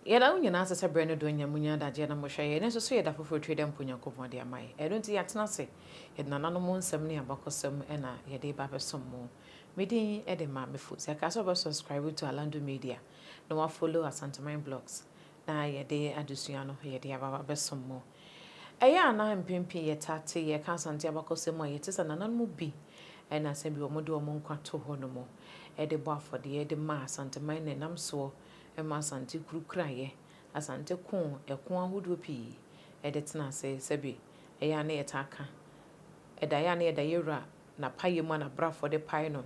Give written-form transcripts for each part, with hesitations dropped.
Yɛda mo nyinaa ase sɛ berɛ no dɔ nya mo nya adagyeɛ na mohwɛ yɛn. Ɛnnɛ nso so yɛ da foforɔ twe dɛ mpo Nyankopɔn de ama yɛn. Ɛno nti yɛatena ase, yɛde nananom nsɛm ne abakɔsɛm na yɛde reba abɛsom mo. Me din de Maame Foods. Yɛkaa sɛ wobɛ subscribe to Alando Media na wa follow Asanteman Blogs na yɛde adesua no yɛde aba abɛsom mo. Ɛyɛ a na mpɛn pii yɛtaa te yɛka Asante abakɔsɛm mu a yɛte sɛ nananom bi na sɛ bi wɔde wɔn nkwa to hɔ nom de bɔ afɔdeɛ de ma Asanteman na ɛnam soɔ ma Asante kuru kuraeɛ, Asante koo ɛko ahodoɔ pii de tena ase sɛbe ɛyɛ a na yɛtaa ka ɛdaeɛ a na yɛda yɛwura n'apayɛ mu a n'abrafoɔ de pae no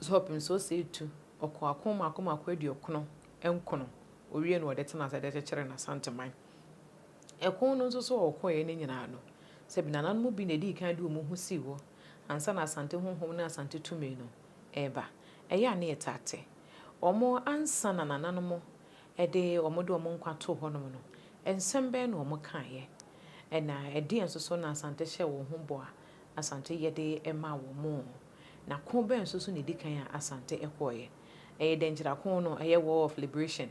sɛ ɔpem sɛ ɔsɛe tu ɔkɔ ako mmaako mmaako aduɔkono nkono ɔwie no ɔde tena ase de kyekyere n'Asanteman. Ɛko no nso so a ɔkɔeɛ no nyinaa no sɛbe nananom bi na ɛdii kan de wɔn ho sii hɔ ansa na Asante honhom ne Asante tumi no reba. Ɛyɛ a na yɛtaa te Wɔn ansa na nananom de wɔn de wɔn nkwa too hɔnom no, nsɛm bɛn na wɔkaeɛ? Ɛna ɛdeɛn nso so na Asante hyɛɛ wɔn ho bɔ a Asante yɛ de maa wɔn? Na ko bɛn nso so na ɛdi kan a Asante kɔeɛ? Ɛyɛ Dɛnkyira ko no, ɛyɛ War of Liberation,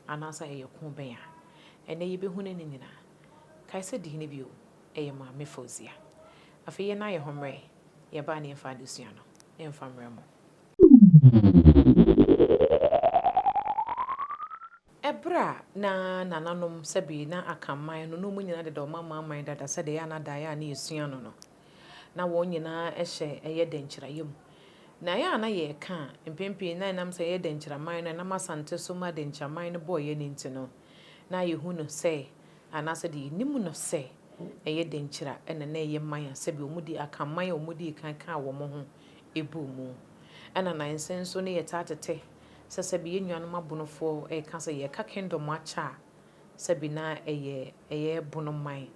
anaasɛ ɛyɛ ko bɛn a? Ɛnnɛ yɛbɛhunu ne nyinaa. Kae sɛ di hene bio, ɛyɛ Maame Fauzia. Afei yɛn ayɛ hɔ mmerɛ, yɛbaa ne yɛmfa adesua no mfa mmerɛ mo. Ɛberɛ a na nananom sɛbe na Akanman no na wɔn nyinaa deda wɔn amanaman dada sɛdeɛ ɛyɛ a na daeɛ a na yɛsua no no, na wɔn nyinaa hyɛ ɛyɛ dɛnkyiraeɛ mu. Na ɛyɛ a na yɛreka a, mpɛn pii na ɛnam sɛ ɛyɛ dɛnkyiraman no, ɛnam Asante so ma dɛnkyiraman no bɔeɛ no nti no, na yɛhu no sɛ anaasɛ deɛ yɛnim no sɛ ɛyɛ dɛnkyira na na ɛyɛ man a sɛbe wɔdi Akanman a wɔdii kan kaa wɔn ho buu mu. Ɛna nansa nso ne yɛtaa tete sɛ sɛbi yɛn nuanom abonofoɔ reka sɛ yɛreka kingdom akyɛ a, sɛbi na ɛyɛ ɛyɛ bono man.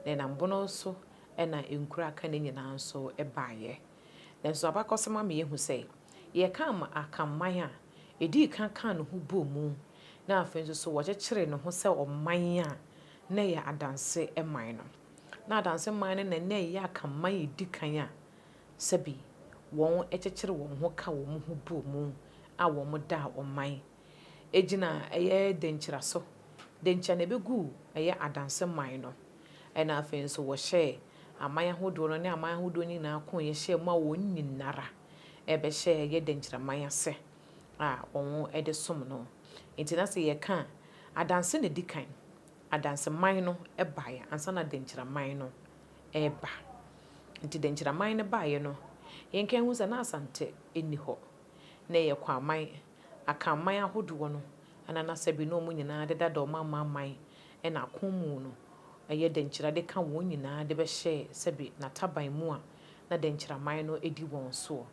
Na ɛnam bono so na nkuro a aka no nyinaa nso baeɛ. Nanso abakɔsɛm ama yɛahu sɛ yɛreka ama Akanman a, ɛdii kan kaa ne ho bɔɔ mu na afei nso so wɔkyekyeree ne ho sɛ ɔman a na ɛyɛ adanse man no. Na adanse man no na na ɛyɛ Akanman a ɛdi kan a sɛbi wɔkyekyere wɔn ho ka wɔn ho bɔ mu a wɔda ɔman gyina ɛyɛ Denkyira so. Denkyira na ɛbɛguu ɛyɛ Adanse man no. Ɛna afei nso wɔhyɛɛ aman ahodoɔ no ne aman ahodoɔ no nyinaa koeɛ hyɛɛ mu a wɔn nyinara ɛbɛhyɛɛ ɛyɛ Denkyira man ase a wɔde som no. Nti na sɛ yɛka a, Adanse na ɛdi kan. Adanse man no baeɛ ansa na Denkyira man no reba. Nti Denkyiraman no baeɛ no, yɛnka nhu sɛ na Asante nni hɔ. Na ɛyɛ Kwaman, Akanman ahodoɔ no na na sɛbi na wɔn nyinaa deda da wɔn amanaman na ako mu no, ɛyɛ Denkyira de ka wɔn nyinaa de bɛhyɛɛ sɛbi n'ataban mu a na Denkyiraman no di wɔn soɔ.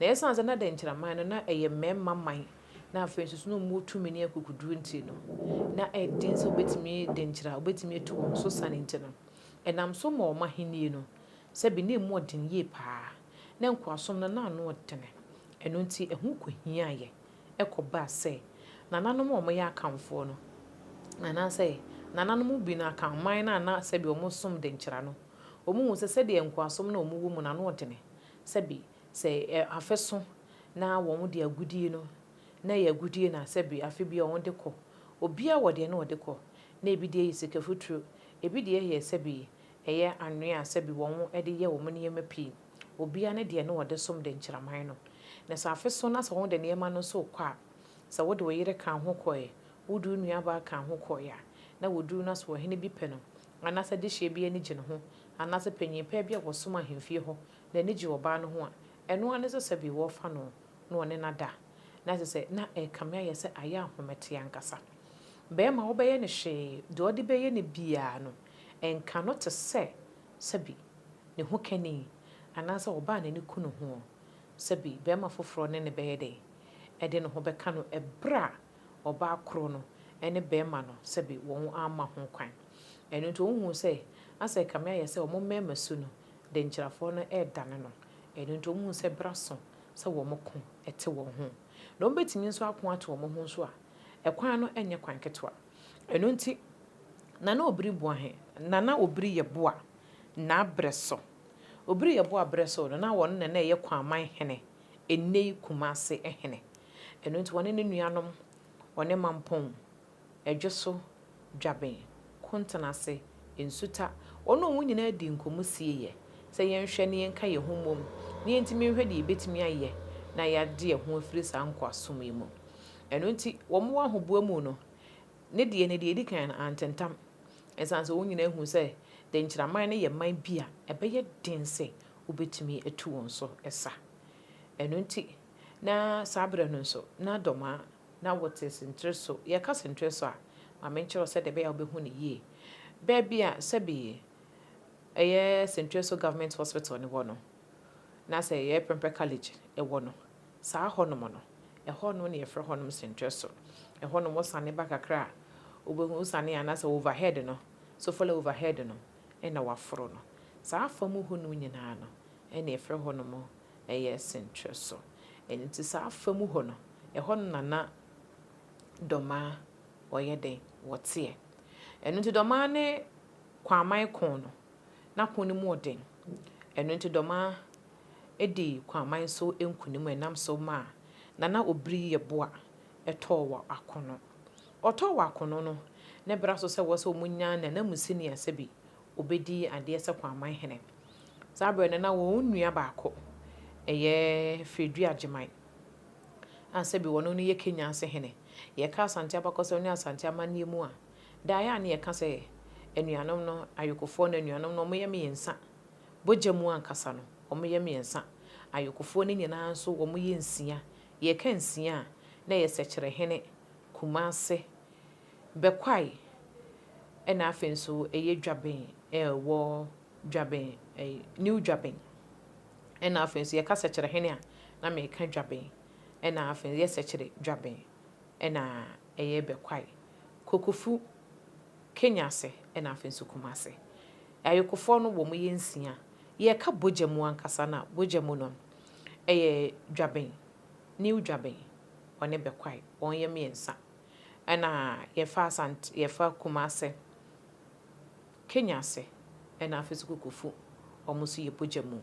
Na ɛsiane sɛ na Denkyiraman no na ɛyɛ mmarima man na afei nso so na wɔwɔ tumi ne akokoduro nti no, na ɛyɛ den sɛ wɔbɛtumi Denkyira wɔbɛtumi atu wɔn so sane nti no, Ɛnam so ma wɔn ahenni no, sɛbe na emu ɔden yie paa, na nkoasom no, na ano ɔdene. Ɛno nti, ɛho kɔhiaeɛ kɔbaa sɛ, nananom a wɔyɛ Akanfoɔ no, anaasɛ nananom bi no, Akanman no a na sɛbe wɔsom denkyira no, wɔhuu sɛ sɛdeɛ nkoasom no a wɔwɔ mu no ano ɔdene, sɛbe sɛ afe so na wɔde agodie no, na ɛyɛ agodie na sɛbe afe biara wɔde kɔ, obiara wɔ deɛ na ɔde kɔ, na ebi deɛ yɛ sikafuturo, Ebi deɛ yɛ sɛbi ɛyɛ anwea a sɛbi wɔn de yɛ wɔn nneɛma pii. Obia ne deɛ na ɔde som denkyiraman no. Na sɛ afe so na sɛ wɔn de nneɛma no nso rekɔ a, sɛ wode wo yere ka ho kɔɛ, wode wo nuabaa ka ho kɔɛ a, na wɔduru na sɛ ɔhene bi pɛ no, anaasɛ dehyeɛ bi ani gye ne ho, anaasɛ panyin pɛ bi a wɔsom ahemfie hɔ n'ani gye ɔbaa no ho a, ɛno ara ne sɛ sɛbi wɔrefa no na ɔne no ada. Na kyerɛ sɛ na ɛrekame ayɛ sɛ ayɛ ahomete ankasa. Barima wobɛyɛ no hwee, deɛ ɔde bɛyɛ no biara no, nka no te sɛ sɛbi ne ho kani anaasɛ ɔbaa a n'ani ku ne ho, sɛbi barima foforɔ ne no bɛyɛ dɛn? Ɛde ne ho bɛka no ɛberɛ a ɔbaa koro no ne barima no sɛbi wɔn amma ho kwan. Ɛno nti wɔhuu sɛ asɛ ɛkame ayɛ sɛ wɔn mmarima su no, denkyirafoɔ no redane no. Ɛno nti wɔhuu sɛ berɛ aso sɛ wɔko te wɔn ho. Na wɔbɛtumi nso ako ate wɔn ho nso a, ɛkwan no nyɛ kwan ketewa. Ɛno nti, Nana Obiri Boahe, Nana Obiri Yeboah, n'abrɛ so. Obiri Yeboah berɛ so no, na ɔno na na ɛyɛ Kwaman hene, ɛnnɛ yi Kumase hene. Ɛno nti, ɔne ne nuanom, ɔne Mampong. Ɛdwoso, Dwaben, Kontenase, Nsuta, wɔne wɔn nyinaa dii nkɔmmɔ sieeɛ sɛ yɛnhwɛ na yɛnka yɛn ho mmom na yɛntumi nhwɛ deɛ yɛbɛtumi ayɛ na yɛade yɛn ho afiri saa nkoasom yi mu. Ɛno nti, wɔn wɔ ahoboa mu no, ne deɛ ne deɛ ɛdi kan no, antentam. Ɛsiane sɛ wɔn nyinaa hu sɛ Denkyiraman no yɛ man bi a ɛbɛyɛ den sɛ wobɛtumi atu wɔn so sa. Ɛno nti, na saa berɛ no nso, na Dɔmaa na wɔte Sentere so. Yɛka Sentere so a, ma menkyerɛ wo sɛdeɛ ɛbɛyɛ a wobɛhu no yie. Baabi a sɛbi ɛyɛ Sentere so Government Hospital no wɔ no, na sɛ ɛyɛ Prempeh College wɔ no, saa hɔnom no, ɛhɔ no na yɛfrɛ hɔnom Sentere so. Ɛhɔ nom wosane ba kakra a, wobɛhu wosane anaasɛ overhead no, Sofala overhead no na waforo no. Saa fa mu hɔnom nyinaa no na yɛfrɛ hɔnom ɛyɛ Sentere so. Ɛno nti saa fa mu hɔ no, ɛhɔ no na na Dɔmaa wɔyɛ dɛn? Wɔteɛ. Ɛno nti Dɔmaa ne Kwaman ko no, na ko no mu ɔden. Ɛno nti Dɔmaa dii Kwaman so nkunim ɛnam so maa Nana Obiri Yeboah tɔɔ wɔ akono. Ɔtɔɔ wɔ akono no, ne bra so sɛ wɔ sɛ wɔnya n'ananmusini a sɛbi ɔbɛdi adeɛ sɛ Kwaman hene. Saa berɛ no na wɔn nua baako ɛyɛ Fredua Agyeman a sɛbi ɔno no yɛ Kenya ase hene. Yɛka Asante abakɔsɛm ne Asante amanneɛ mu a, daa yɛ a na yɛka sɛ anuanom no, ayokofoɔ no anuanom no wɔyɛ mmiɛnsa. Bogya mu ankasa no, wɔyɛ mmiɛnsa. Ayokofoɔ no nyinaa nso wɔyɛ nsia. Yɛka nsia a, na ɛyɛ Sɛkyerɛhene, Kumase, Bɛkwae, ɛna afei nso ɛyɛ Dwaben ɛwɔ Dwaben, New Dwaben. Ɛna afei nso yɛka Sɛkyerɛhene a, na meka Dwaben. Ɛna afei yɛ Sɛkyerɛ Dwaben, ɛna ɛyɛ Bɛkwae. Kokofu, Kenya ase, ɛna afei nso Kumase. Ayokofoɔ no wɔn yɛ nsia. Yɛka bogya mu ankasa no a, bogya mu no, ɛyɛ Dwaben, New Dwaben, ɔne Bɛkwae, wɔn yɛ mmiɛnsa. Ɛna yɛfa Asante, yɛfa Kumase, Kenya ase, ɛna afei nso Kokofu, wɔn nso yɛ bogya mu.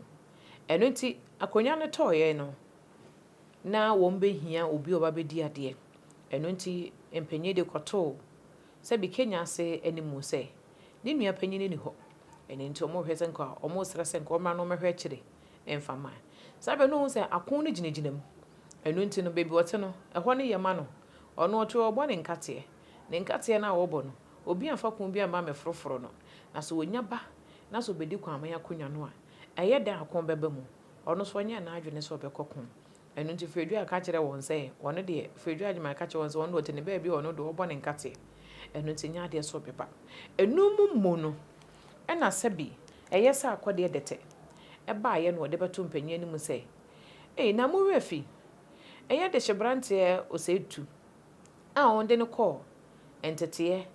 Ɛno nti, akonnwa no tɔeɛ no, na wɔbɛhia obi a ɔba bɛdi adeɛ. Ɛno nti, mpanin de kɔtoo sɛbi Kenya ase anim sɛ ne nua panin nni hɔ. Ɛno nti, wɔrehwɛ sɛ nka wɔresrɛ sɛ nka ɔmmra na ɔmmɛhwɛ akyire mfa mma. Saa berɛ no, wohu sɛ ako no gyinagyina mu. Ɛno nti no, baabi ɔte no, ɛhɔ no yɛ ma no. Ɔno ɔte hɔ, ɔbɔ ne nkateɛ. Ne nkateɛ no a ɔbɔ no, obi amfa ko bi amma ammɛforoforo no. Na sɛ ɔnya ba na sɛ ɔbɛdi Kwaman akonnwa no a, ɛyɛ dɛn a ako bɛba mu? Ɔno nso ɔnyɛɛ n'adwene sɛ ɔbɛkɔ ko. Ɛno nti Fredua ka kyerɛɛ wɔn sɛ, ɔno deɛ, Fredua Agyemang ka kyerɛɛ wɔn sɛ ɔno deɛ ɔte ne baabi a ɔno deɛ ɔbɔ ne nkateɛ. Ɛno nti nyɛ adeɛ sɛ ɔbɛba. Ɛno mu mmu no, ɛna sɛbi ɛyɛ sɛ akɔdeɛ dɛtɛ baeɛ na ɔde bɛto mpanin anim sɛ, Ei, na mo werɛ afi? Ɛyɛ dehyeberanteɛ Osei-Tutu a wɔde no kɔɔ nteteɛ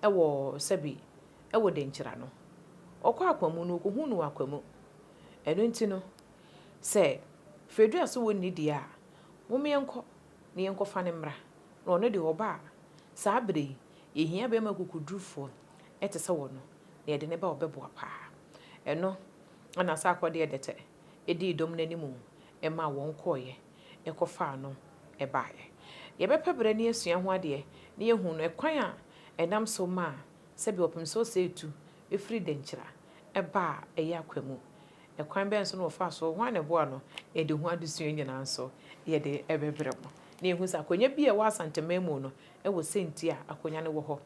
wɔ sɛbi wɔ Denkyira no. Ɔkɔɔ Akwamu no, ɔkɔhuu no wɔ Akwamu. Ɛno nti no, sɛ Fredua se wɔnni deɛ a, mom yɛnkɔ na yɛnkɔfa no mmra. Na ɔno deɛ ɔba a, saa berɛ yi, yɛhia barima kokodurufoɔ te sɛ ɔno, na yɛde no ba a ɔbɛboa pa ara. Ɛno na Sarkodie Dɛtɛ dii dɔm no anim maa wɔn kɔeɛ kɔfaa no baeɛ. Yɛbɛpɛ berɛ na yɛasua ho adeɛ na yɛahu no ɛkwan a ɛnam so maa sɛdeɛ ɔpem sɛ ɔsɛe tu firi dɛnkyira ba a ɛyɛ akwamu. Ɛkwan bɛn so na wɔfaa so? Hwan na ɛboaa no? Yɛde ho adesua nyinaa nso yɛde bɛbrɛ mo na yɛahu sɛ akonnwa bi a ɛwɔ Asanteman mu no wɔ sɛnti a akonnwa no wɔ hɔ.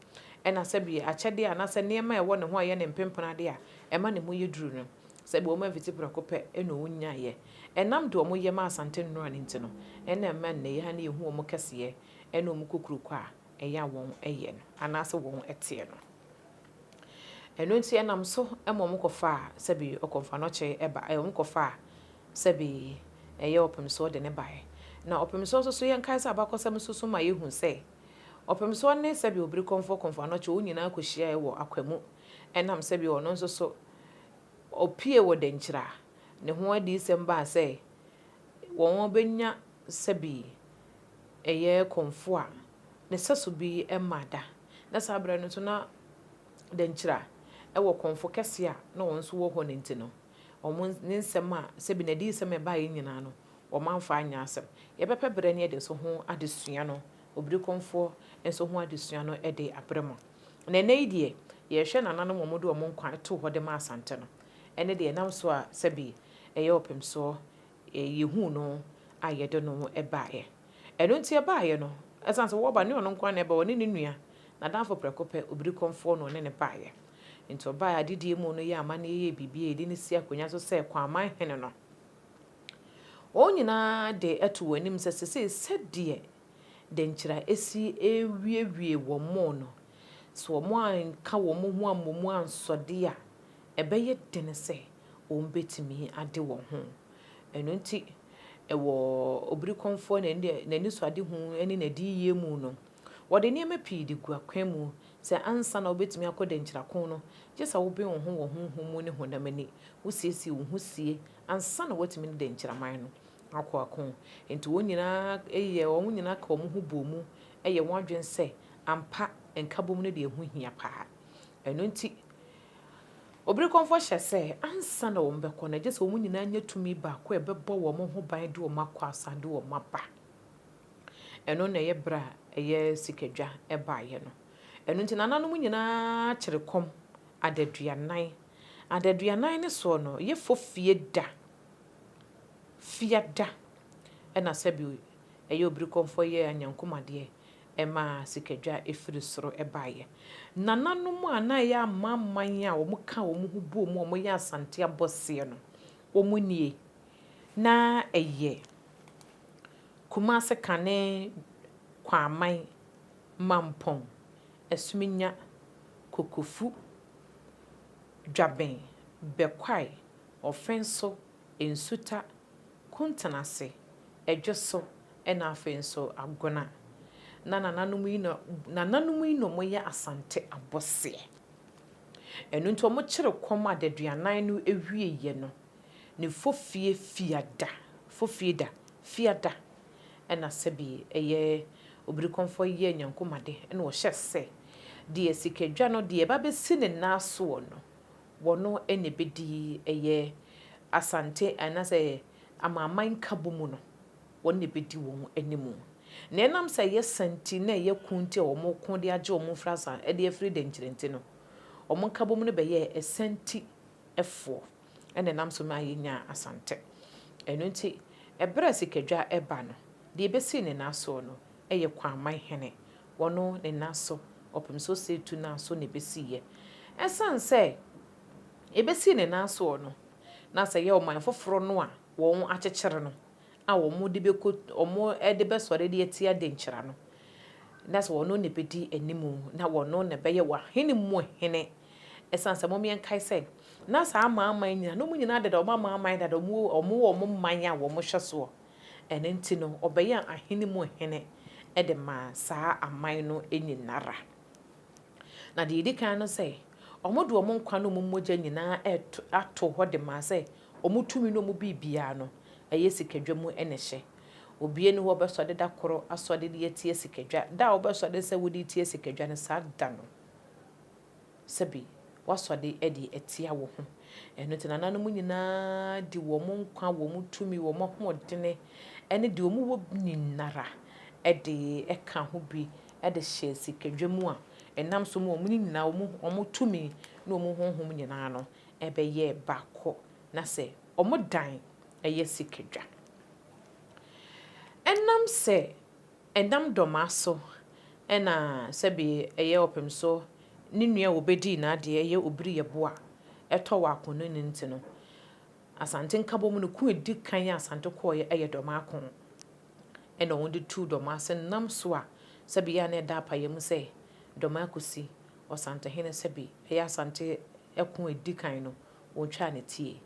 Ɛna sɛbi akyɛdeɛ anaasɛ nneɛma a ɛwɔ ne ho a ɛyɛ ne mpempena adeɛ a ɛma ne mu yɛ duru no, sɛbi wɔn amfiti prɛko pɛ na wɔnyaeɛ. Ɛnam deɛ wɔyɛ ma Asante nnora no nti no, ɛna ɛma nnɛ yi ara na yɛhu wɔn kɛseyɛ ne wɔn kokuroko a ɛyɛ a wɔyɛ no anaasɛ wɔteɛ no. Ɛno nti ɛnam so ma wɔkɔfaa sɛbi ɔkɔmfoanɔkye ba, wɔkɔfaa sɛbi ɛyɛ ɔpemsoɔ de no baeɛ. Na ɔpemsoɔ nso so yɛnkae sɛ abakɔsɛm nso so ma yɛhu sɛ ɔpemsoɔ ne sɛbi obirikɔmfoɔ kɔmfoanɔkye wɔn nyinaa kɔhyiaeɛ wɔ Akwamu ɛnam sɛbi ɔno nso so ɔpue wɔ Dankyira ne ho adiyisɛm baa sɛ wɔbɛnya sɛbi ɛyɛ kɔmfoɔ a ne sɛso bi mma da. Na saa berɛ no nso na Dankyira wɔ kɔmfo kɛseɛ a na wɔn nso wɔ hɔ no nti no, wɔn ne nsɛm a sɛbi n'adiyisɛm a ɛbaeɛ nyinaa no, wɔamfa anyɛ asɛm. Yɛbɛpɛ berɛ ne yɛde nso ho adesua no Obirikɔmfoɔ nso ho adesua no de abrɛ mo. Na ɛnnɛ yi deɛ, yɛrehwɛ nananom a wɔde wɔn nkwa too hɔ de maa Asante no, ɛne deɛ ɛnam so a sɛbi ɛyɛ ɔpemsoɔ, yɛhuu no a yɛde no baeɛ. Ɛno nti ɛbaeɛ no, ɛsiane sɛ wɔreba no, ɛnyɛ ɔno nko ara na ɛba, ɔne ne nua, n'adamfo prɛko pɛ, Obirikɔmfoɔ na ɔne no baeɛ. Nti ɔbaeɛ adedie mu no yɛɛ amanneɛ yɛɛ biribi a yɛde no si akonnwa so sɛ Kwaman hene no. Wɔn nyinaa de to wɔn anim sɛ seesei sɛdeɛ dɛnkyira si rewiewie wɔn no, sɛ wɔanka wɔn ho ammɔ mu ansɔ de a, ɛbɛyɛ den sɛ wɔbɛtumi ade wɔn ho. Ɛno nti, wɔ Obirikɔmfoɔ n'anisoadehu ne n'adiyie mu no, wɔde nneɛma pii de gu akwan mu sɛ ansa na wobɛtumi akɔ dɛnkyira ko no, gye sɛ woben wo ho wɔ honhom mu ne honam ani, wosiesie wo ho sie ansa na woatumi ne dɛnkyiraman no akɔ ako. Enti wɔn nyinaa yɛ, wɔn nyinaa ka wɔn ho bɔɔ mu yɛ wɔn adwene sɛ ampa nkabom no deɛ ɛho hia paa. Ɛno nti, Obirikɔmfoɔ hyɛ sɛ ansa na wɔbɛkɔ no, gye sɛ wɔn nyinaa nya tumi baako a ɛbɛbɔ wɔn ho ban de wɔn akɔ asan de wɔn aba. Ɛno na ɛyɛ berɛ a ɛyɛ sikadwa baeɛ no. Ɛno nti nananom nyinaa kyere kɔm adaduanan. Adaduanan no soɔ no, yɛ fofie da, fiada, ɛna sɛbi ɛyɛ obirikɔmfoɔ yɛɛ anyankomadeɛ ɛmaa sikadwa firi soro baeɛ. Nananom a na ɛyɛ amanaman a wɔka wɔn ho bɔɔ mu a wɔyɛ Asante abɔseɛ no, wɔn nie. Na ɛyɛ Kumase Kane, Kwaman, Mampɔn, Asuminya, Kokofu, Dwaben, Bɛkwae, Ɔfenso, Nsuta, Kuntenase, Ɛdwoso ɛna afei nso Agona. Na nananom yi na nananom yi na wɔyɛ Asante abɔseɛ. Ɛno nti wɔkyere kɔm adaduanan no wieeɛ no, ne fofie fiada, fofie da, fiada ɛna sɛbi ɛyɛ Obirikɔmfoɔ yɛɛ Nyankomade ɛna ɔhyɛ sɛ deɛ sikadwa no deɛ ɛba bɛsi ne nan soɔ no, wɔno na ɛbɛdi ɛyɛ Asante anaasɛ amanaman nkabom no, wɔn na ɛbɛdi wɔn anim. Na ɛnam sɛ ɛyɛ sa nti na ɛyɛ ko nti a wɔko de agye wɔn mfiri asa de afiri dɛnkyerɛ nti no, wɔn nkabom no bɛyɛɛ ɛsa nti foɔ ɛna ɛnam so maa yɛnyaa Asante. Ɛno nti, ɛberɛ a sikadwa ɛba no, deɛ ɛbɛsii ne nan soɔ no yɛ Kwaman hene. Wɔno ne nan so, ɔpem sɛ ɔsɛe nan so na ɛbɛsiiɛ. Ɛsiane sɛ ɛbɛsii ne nan soɔ no, na sɛ ɛyɛ ɔman foforɔ no a wɔn akyekyere no a wɔn de bɛkɔ wɔn de bɛsɔre de atia Denkyira no, na sɛ wɔno na ɛbɛdi anim na wɔno na ɛbɛyɛ w'ahene mu hene. Ɛsiane sɛ mom yɛnkae sɛ na saa amanaman nyinaa na wɔn nyinaa deda wɔn amanaman dada wɔn wɔ wɔn man a wɔn hwɛ soɔ. Ɛno nti no ɔbɛyɛɛ ahene mu hene de maa saa aman no nyinara. Na deɛ ɛdi kan no sɛ, wɔde wɔn nkwa ne wɔn mogya nyinaa reto ato hɔ de maa sɛ wɔn tumi ne wɔn biribiara no, ɛyɛ sikadwa mu na ɛhyɛ. Obiara nni hɔ a ɔbɛsɔre da koro asɔre de atia sikadwa. Da a wobɛsɔre sɛ wode retia sikadwa no, saa da no, sɛbe woasɔre de atia wo ho. Ɛno nti nananom nyinaa de wɔn nkwa, wɔn tumi, wɔn ahoɔdene ne deɛ wɔwɔ nyinara de ka ho bi de hyɛɛ sikadwa mu a ɛnam so ma wɔn nyinaa wɔn tumi ne wɔn honhom nyinaa no bɛyɛɛ baako na sɛ wɔdan yɛ sikadwa. Ɛnam sɛ ɛnam dɔmaa so na sɛbe ɛyɛ ɔpemsoɔ ne nua a ɔbɛdii n'adeɛ yɛ Obiriyɛboa tɔ wɔ akono no nti no, Asante nkabom no ko a ɛdi kan a Asante kɔeɛ yɛ Dɔmaa ko. Ɛna wɔde tuu Dɔmaa ase nam so a sɛbe yɛ a na ɛda apaeɛ mu sɛ Dɔmaa kɔsi Ɔsantehene sɛbe ɛyɛ Asante ko a ɛdi kan no wɔtwaa no tie.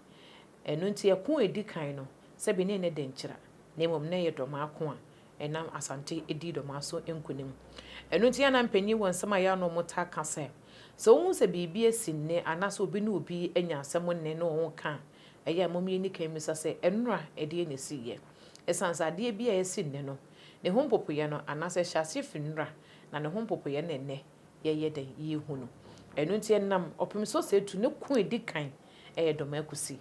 Ɛno nti ɛko a ɛdi kan no sɛbe na ɛnyɛ Dankyira na mmom na ɛyɛ Dɔmaa ko a ɛnam Asante dii Dɔmaa so nkunim. Ɛno nti na mpanyin wɔ nsɛm a ɛyɛ a na wɔtaa ka sɛ, sɛ wohu sɛ biribi asi nnɛ anaasɛ obi ne obi anya asɛm nnɛ na wɔreka a, ɛyɛ a mom yɛnni kan mmisa sɛ, ɛnora ɛdeɛn na ɛsiiɛ? Ɛsiane sɛ adeɛ bi a asi nnɛ no, ne ho mpopoeɛ no anaasɛ ɛhyɛ aseɛ firi nnora na ne ho mpopoeɛ no na ɛnnɛ yɛyɛ dɛn yɛhu no. Ɛno nti ɛnam ɔpem so sɛ etu ne ko a ɛdi kan yɛ Dɔmaa Kusi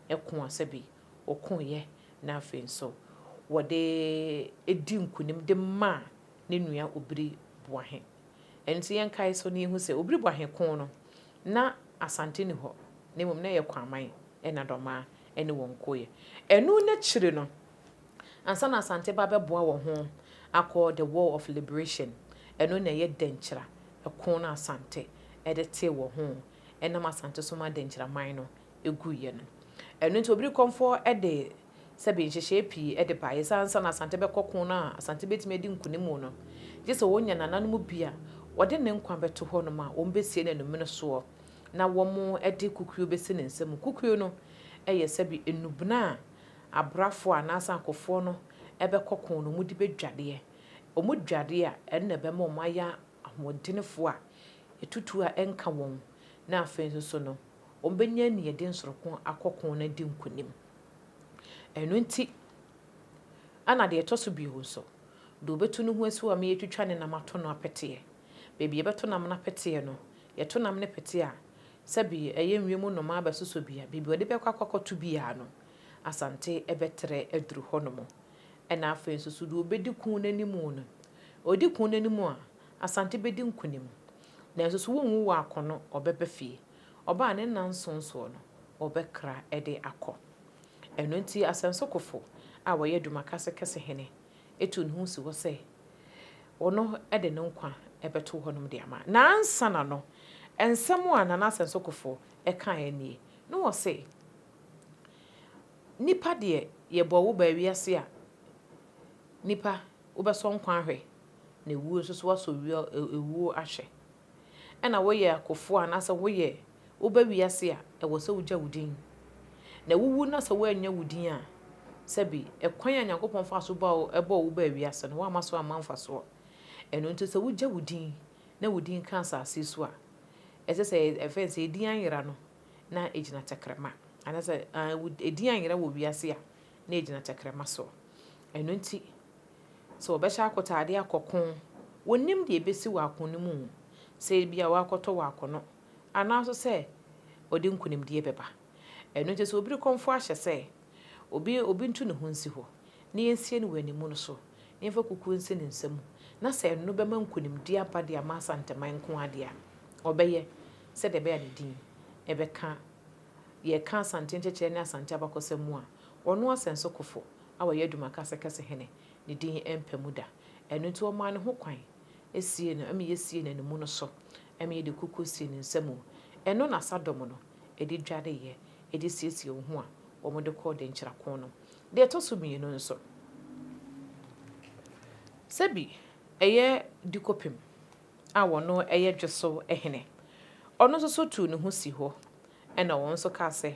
ko a sɛbi wɔkoeɛ na afei nso wɔde di nkunim de maa ne nua Obiri Boahe. Ɛno nti yɛnkae so na yɛhu sɛ Obiri Boahe ko no, na Asante nni hɔ, na mmom na ɛyɛ Kwaman na Dɔmaa ne wɔn koeɛ. Ɛno n'akyiri no, ansa na Asante ba bɛboa wɔn ho akɔ the war of liberation, ɛno na ɛyɛ Dɛnkyira ko no a Asante de tee wɔn ho ɛnam Asante so ma Dɛnkyira man no guiɛ no. Ɛno nti Obiri Kɔmfoɔ de sɛbe nhyehyɛeɛ pii de baeɛ sɛ ansa na Asante bɛkɔ ko no a Asante bɛtumi adi nkunim no, gye sɛ wɔnya nananom bi a wɔde ne nkwa bɛto hɔnom a wɔbɛsie no anumene soɔ na wɔde kukuo bɛsi ne nsam. Kukuo no yɛ sɛbe nnubena a abrafoɔ anaasɛ akofoɔ no bɛkɔ ko no wɔde bɛdwadeɛ. Wɔdwade a, ɛno na ɛbɛma wɔayɛ ahoɔdenfoɔ a ɛtutuo a ɛnka wɔn, na afei nso so no, wɔbɛnya aniɛden soronko akɔ ko no adi nkonim. Ɛno nti, ɛna deɛ ɛtɔ so bio nso, deɛ ɔbɛtu ne ho asi hɔ a ma yɛatwitwa ne nam ato no apeteɛ. Baabi yɛbɛto nam no apeteɛ no, yɛto nam no pete a, sɛbi ɛyɛ nwiem nnomaa bɛsosɔ bi a, baabi ɔde bɛkɔ akɔto biara no, Asante bɛtrɛ aduru hɔnom. Ɛna afei nso so deɛ ɔbɛdi ko no anim no, ɔdi ko no anim a, Asante bɛdi nkonim. Nanso so wɔnwu wɔ akono, ɔbɛba fie. Ɔbaa ne nna nson soɔ no, ɔbɛkra de akɔ. Ɛno nti Asɛnsokofo a wɔyɛ Dumakase kɛse hene tuu ne ho si hɔ sɛ ɔno de ne nkwa bɛto hɔnom de ama. Na ansa na no, nsɛm a Nana Asɛnsokofo kaeɛ nie, na ɔse, Nnipa deɛ yɛbɔɔ wo baa wiase a, nnipa wobɛsɔ nkwa ahwɛ, na ewuo nso so woasɔ ewuo ahwɛ. Ɛna woyɛ akofoɔ anaasɛ woyɛ woba wiase a, ɛwɔ sɛ wogya wo din. Na wowu na sɛ woannya wo din a, sɛbi ɛkwan a Nyankopɔn faa so bɔɔ wo baa wiase no, woamma so amma mfasoɔ. Ɛno nti sɛ wogya wo din na wo din ka asase so a, ɛsɛ sɛ ɛfɛn sɛ edin anyera no na egyina tɛkrɛma. Anaasɛ edin anyera wɔ wiase a, na egyina tɛkrɛma so. Ɛno nti, sɛ wɔbɛhyɛ akotaadeɛ akɔ ko, wɔnnim deɛ ɛbɛsi wɔ ako no mu, sɛ ebia wɔakɔtɔ wɔ akono, anaa nso sɛ ɔde nkonimdie bɛba. Ɛno nti sɛ obi rekɔmfo ahyɛ sɛ obi obi ntu ne ho nsi hɔ, na yɛnsie no wɔ animu no so, na yɛmfa kukuo nsi ne nsa mu, na sɛ ɛno bɛma nkonimdie aba de ama Asanteman nko ara deɛ a, ɔbɛyɛ sɛdeɛ ɛbɛyɛ a ne din bɛka. Yɛreka Asante nkyɛkyerɛ ne Asante abakɔsɛm mu a, ɔno Asɛnsokofo a ɔyɛ Adumakase Kɛse Hene, ne din mpa mu da. Ɛno nti wɔmaa no ho kwan siee no ma yesiee no animono so ma yɛde kukuo sii ne nsa mu. Ɛno na Sadom no de dwareeɛ de siesiee wɔn ho a wɔde kɔɔ dɛnkyira no. Deɛ ɛtɔ so mmienu nso, sɛbi ɛyɛ Dikopem a ɔno yɛ Dweso hene, ɔno nso so tuu ne ho sii hɔ ɛna wɔn nso kaa sɛ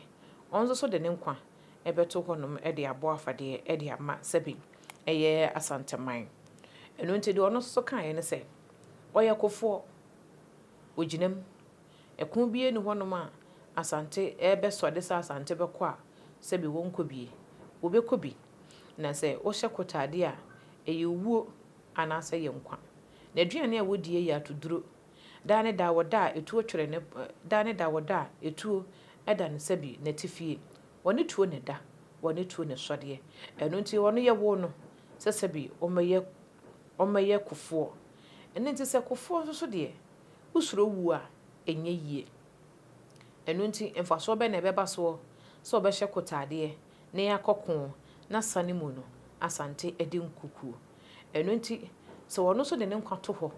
ɔno nso so de ne nkwa bɛto hɔnom de abɔ afadeɛ de ama sɛbi ɛyɛ Asanteman. Ɛno nti deɛ ɔno nso so kaeɛ ne sɛ, ɔyɛ kofoɔ, ɔgyina mu. Ɛko biara nni hɔnom a Asante rebɛsɔre sɛ Asante bɛkɔ a sɛbi wɔnkɔ bie. Wɔbɛkɔ bi. Na sɛ wohyɛ kotaadeɛ a, ɛyɛ owuo anaasɛ ɛyɛ nkwa. N'aduane a wɔdie yɛ atoduro. Daa ne daa wɔda a etuo twere ne daa ne daa wɔda a etuo da no sɛbi n'atifie. Wɔne tuo na ɛda, wɔne tuo na ɛsɔdeɛ. Ɛno nti ɔno yɛwoo no sɛ sɛbi ɔmmɛyɛ ɔmmɛyɛ kofoɔ. Ɛno nti sɛ kofoɔ nso so deɛ, wosuro wuo a, ɛnyɛ yie. Ɛno nti mfasoɔ bɛn na ɛbɛba soɔ sɛ ɔbɛhyɛ kotaadeɛ na yɛakɔ ko na sane mu no Asante adi nkukuo. Ɛno nti sɛ ɔno nso de ne nkwa to hɔ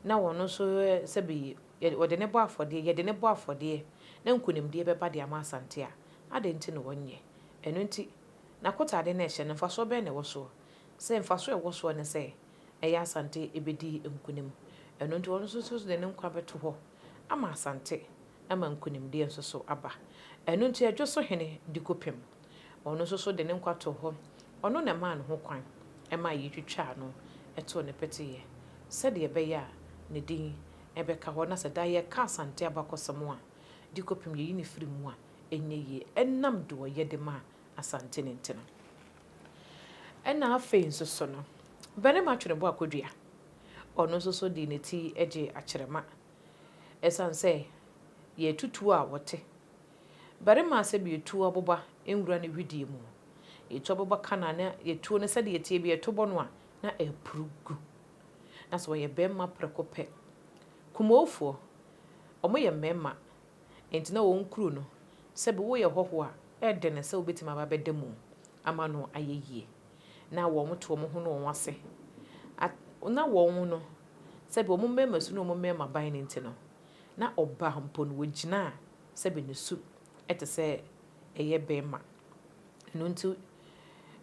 na ɔno nso sɛbi wɔde no bɔ afɔdeɛ, yɛde no bɔ afɔdeɛ na nkunimdie bɛba de ama Asante a, adɛn nti na ɔnyɛ? Ɛno nti n'akotaadeɛ no a ɛhyɛ no, mfasoɔ bɛn na ɛwɔ soɔ? Sɛ mfasoɔ a ɛwɔ soɔ ne sɛ ɛyɛ Asante bɛdi nkunim. Ɛno nti ɔno nso de ne nkwa bɛto hɔ ama Asante ama nkunimdie nso so aba. Ɛno nti Adwo so hene Dikopem, ɔno nso so de ne nkwa too hɔ. Ɔno na ɛmaa ne ho kwan maa yɛtwitwaa no too ne peteeɛ sɛdeɛ ɛbɛyɛ a ne din bɛka hɔ na sɛ daa yɛreka Asante abakɔsɛm a, Dikopem yɛyi no firi mu a, ɛnyɛ yie ɛnam deɛ ɔyɛ de maa Asante no nti no. Ɛna afei nso so no, Barima Tweneboa Kodua, ɔno nso so de ne ti gyee akyerɛma Ɛsiane sɛ yɛ tutuo a wɔte. Barima a sɛbi etuo aboba nwura ne wedeɛ mu. Etuo aboba ka no a na etuo no sɛdeɛ ɛteɛ biara ɛto bɔ no a na ɛreporo gu. Na sɛ ɔyɛ barima prɛko pɛ. Kumofoɔ, wɔyɛ mmarima, enti na wɔn kuro no, sɛbe woyɛ hɔhoɔ a, ɛyɛ den sɛ wobɛtumi aba abɛda mu ama no ayɛ yie. Na wɔto wɔn ho ne wɔn ase. At na wɔn no, sɛbe wɔn mmarima su ne wɔn mmarima ban no nti no, na ɔbaa mpo no, wɔgyina a, sɛbe ne su te sɛ ɛyɛ barima. Ɛno nti,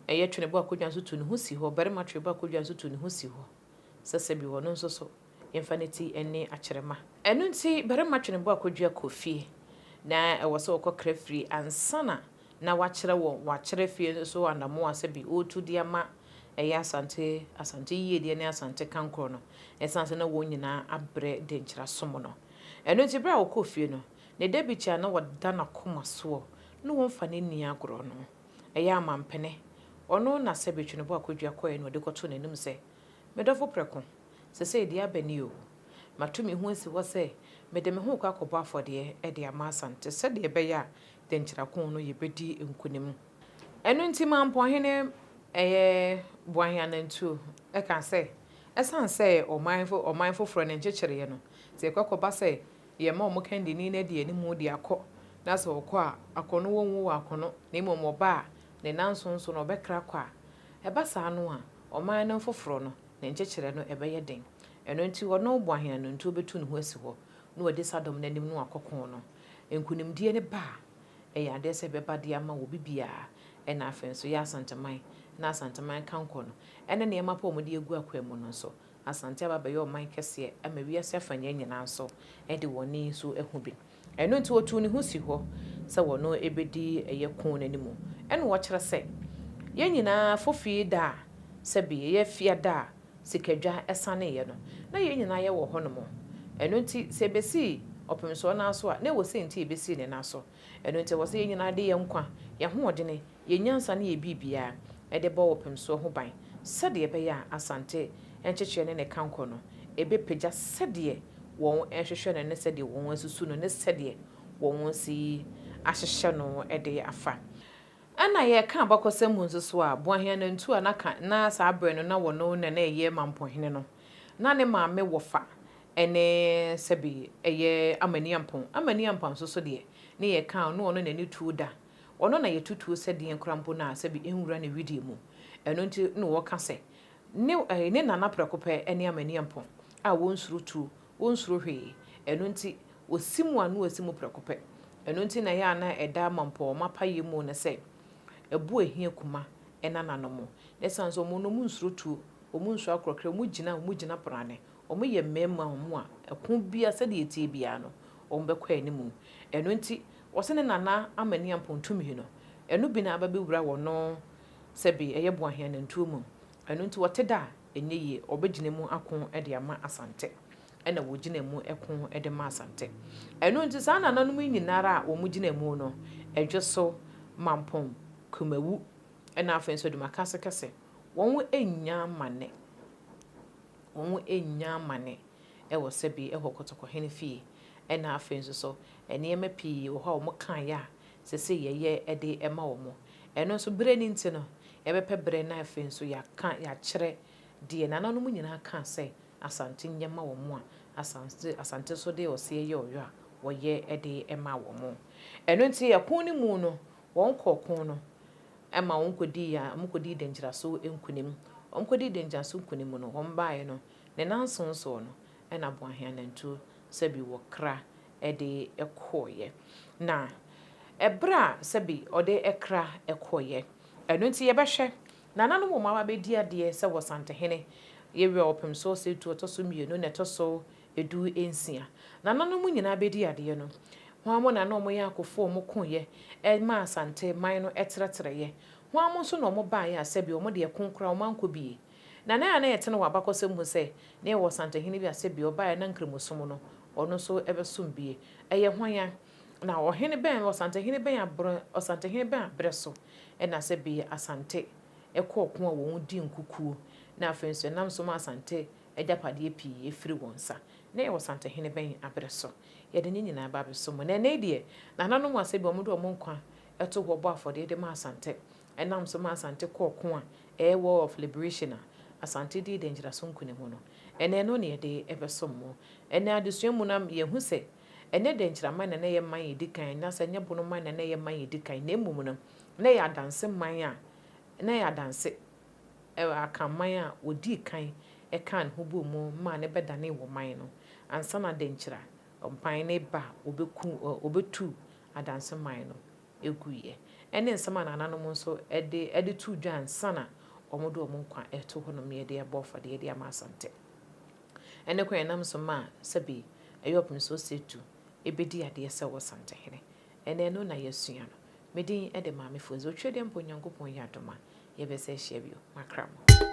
ɛyɛ Tweneboa Akonnwa nso tu ne ho si hɔ, barima Tweneboa Akonnwa nso tu ne ho si hɔ sɛ sɛbe ɔno nso so yɛmfa ne ti ne akyerɛma. Ɛno nti, barima Tweneboa Akonnwa kɔ fie, na ɛwɔ sɛ ɔkɔkra firi ansa na na wakyerɛ wɔn, wakyerɛ fie nso anammɔn a sɛbe ɔretu de ama ɛyɛ Asante, Asante yiedie ne Asante kankorɔ no, ɛsiane sɛ na wɔn nyinaa abrɛ denkyira som no. Ɛno nti, berɛ a ɔkɔɔ fie no, ne dabikyi a na ɔda n'akoma soɔ ne wɔmfa no nni agorɔ no, ɛyɛ amampene. Ɔno na sɛbe Tweneboa Akwadua kɔeɛ na ɔde kɔtoo n'anim sɛ, Me dɔfo prɛko, sesei deɛ aba nie o. Mato me ho asi hɔ sɛ mede me ho rekɔ akɔbɔ afɔdeɛ de ama Asante sɛdeɛ ɛbɛyɛ a Denkyira-ko no yɛbɛdi nkunim. Ɛno nti Mampɔnhene ɛyɛ Boahen Anantuo kaa sɛ, ɛsiane sɛ ɔman ɔman foforɔ no nkyekyereeɛ no, sɛ ɛkɔ kɔba sɛ Yɛma wɔn kandini no adi anim de akɔ, na sɛ ɔkɔ a, akɔnnɔ wɔnwu wɔ akɔnnɔ, na mmom ɔba a, ne nnanson so no ɔbɛkra kɔ a, ɛba saa no a, ɔman no foforɔ no, ne nkyekyereɛ no ɛbɛyɛ den. Ɛno nti ɔno Boahen Anantuo bɛtu ne ho asi hɔ, na wadi Sadom no anim na wakɔ ko no. Nkunimdie no ba a, ɛyɛ adeɛ sɛ ɛbɛba de ama obi biara, ɛna afei nso yɛ Asanteman, na Asanteman kankɔ no, ɛne nneɛma pa a wɔde agu akwan mu no nso, Asante aba abɛyɛ ɔman kɛseɛ ama wiase afannyɛ nyinaa nso de wɔn ani nso ahu bi. Ɛno nti ɔtuu ne ho sii hɔ sɛ wɔno bɛdi ɛyɛ ko no anim. Ɛna ɔkyerɛ sɛ yɛn nyinaa fofii da a sɛbi ɛyɛ fiada a sikadwa saneeɛ no na yɛn nyinaa yɛwɔ hɔ nom. Ɛno nti sɛ ɛbɛsii ɔpemsoɔ nan so a na ɛwɔ sɛ nti ɛbɛsii ne nan so. Ɛno nti ɛwɔ sɛ yɛn nyinaa de yɛn nkwa, yɛn ahoɔdene, Yɛn nyansa ne yɛn biribiara de bɔ ɔpemsoɔ ho ban sɛdeɛ ɛbɛyɛ a Asante nkyekyeɛ ne ne kankɔ no ɛbɛpagya sɛdeɛ wɔn rehwehwɛ no ne sɛdeɛ wɔn asusu no ne sɛdeɛ wɔn asi ahyehyɛ no de afa. Ɛna yɛreka abakɔsɛm mu nso so a, Boahen Anantu a na ka na saa berɛ no na wɔno na na ɛyɛ Mampɔhene no, na ne maame wɔfa ne sɛbe ɛyɛ Amaniampɔn. Amaniampɔn nso so deɛ, ne yɛka a, na ɔno n'ani tuo da Ɔno na yɛto tuo sɛ deɛn koraa mpo no a sɛbi ɛnwura ne wedeɛ mu. Ɛno nti na wɔka sɛ, ne eh, ne nana prɛko pɛ ne Amaniampɔn a wɔnsuro tuo, wɔnsuro hwee. Ɛno nti wɔsi mu a na wɔasi mu prɛko pɛ. Ɛno nti na ɛyɛ a na ɛda Mampɔn apayɛ mu no sɛ, ɛbo a ɛhia kuma nananom. Na ɛsiane sɛ wɔn no wɔnsuro tuo, wɔnsuro akorɔkorɛ, wɔgyina a wɔgyina prane, wɔyɛ mmarima wɔn a ɛko biara sɛdeɛ ɛteɛ biara no wɔbɛkɔ anim. Ɛno nti Wɔse ne nana Amaniampong tumi no, ɛno bi na aba bɛwura wɔno sɛbe ɛyɛ Boaheanantuo mu. Ɛno nti wɔte da a, ɛnyɛ yie, wɔbɛgyina mu ako de ama Asante. Ɛna wɔgyina mu ko de ma Asante. Ɛno nti saa nananom yi nyina ara a wɔgyina mu no, Ɛdweso, Mampong, Kumawu, ɛna afei nso Adumakase kɛse, wɔn nnya amane, wɔn nnya amane wɔ sɛbe ɛwɔ Kɔtɔkɔhene fie. Ɛna afei nso so, nneɛma pii wɔ hɔ a wɔkaeɛ a seesei yɛyɛ de ma wɔn. Ɛno nso berɛ no nti no, yɛbɛpɛ berɛ na afei nso yɛaka, yɛakyerɛ deɛ nananom nyinaa kaa sɛ Asante nyɛ ma wɔn a Asante, Asante nso de ɔseɛ yɛ ɔyɔ a wɔyɛ de ma wɔn. Ɛno nti ɛko no mu no, wɔkɔɔ ko no ma wɔkɔdii, wɔkɔdii Denkyiraso nkunim. Wɔkɔdii Denkyiraso nkunim no, wɔbaeɛ no, ne nnanson soɔ no, ɛna Boaheanantuo sɛbi wɔkra de kɔeɛ. Na ɛberɛ a sɛbi ɔde kra kɔeɛ. Ɛno nti yɛbɛhwɛ nananom wɔn aba bɛdi adeɛ sɛ wɔ Santehene, Yɛwura Ɔpemsoɔ Setu ɔtɔ so mmienu na ɛtɔ so du nsia. Nananom nyinaa bɛdi adeɛ no, hwan mo na na wɔyɛ akofoɔ a wɔkoeɛ maa Asante man no trɛtrɛeɛ? Hwan mo nso na wɔbaeɛ a sɛbi wɔn deɛ ko koraa wɔn ankɔ bie? Na na na yɛte no wɔ abakɔsɛm mu sɛ na yɛwɔ Ɔsantehene bi a sɛ bia ɔbaeɛ na Nkramosom no ɔno nso bɛsom bie. Ɛyɛ hwan a? Na ɔhene bɛn, Ɔsantehene bɛn abrɛ, Ɔsantehene bɛn abrɛ so na sɛ bia Asante kɔ ɔko a wɔn di nkukuo na afei nso ɛnam so ma Asante agyapadeɛ pii firi wɔn nsa. Na ɛyɛ Ɔsantehene bɛn abrɛ so? Yɛde ne nyinaa ba abɛsom mu. Na ɛnnɛ yi deɛ, nananom a sɛ bia wɔde wɔn nkwa to hɔ bɔ afɔdeɛ de ma Asante, ɛnam so ma Asante kɔ ɔko a ɛyɛ War of Liberation a Asante dii Denkyiraso nkunim no. Ɛnnɛ ɛno na yɛde rebɛsom mo. Ɛnnɛ adesua mu no yɛhu sɛ ɛnyɛ dɛnkyerɛman na na ɛyɛ man a ɛdi kan anaasɛ ɛnyɛ bono man na na ɛyɛ man a ɛdi kan na mmom no na ɛyɛ adanse man a na ɛyɛ adanse Akanman a wɔdii kan kaa ne ho bɔɔ mu maa no bɛdanee wɔ man no ansa na dɛnkyira mpan no ba a wɔbɛku wɔbɛtuu adanse man no guiɛ. Ɛne nsɛm a nananom nso de de too dwa ansa na wɔde wɔn nkwa reto hɔnom de abɔ afɔdeɛ de ama Asante. Ɛne kwan a ɛnam so maa sɛbe ɛyɛ Ɔpemsoɔ Setu bɛdi adeɛ sɛ Ɔsantehene. Ɛnnɛ ɛno na yɛasua no. Me din de Maame Fodzi. Otwedeɛ mpo Onyankopɔn yɛ adom a, yɛbɛsan ahyia bio. Makra mo.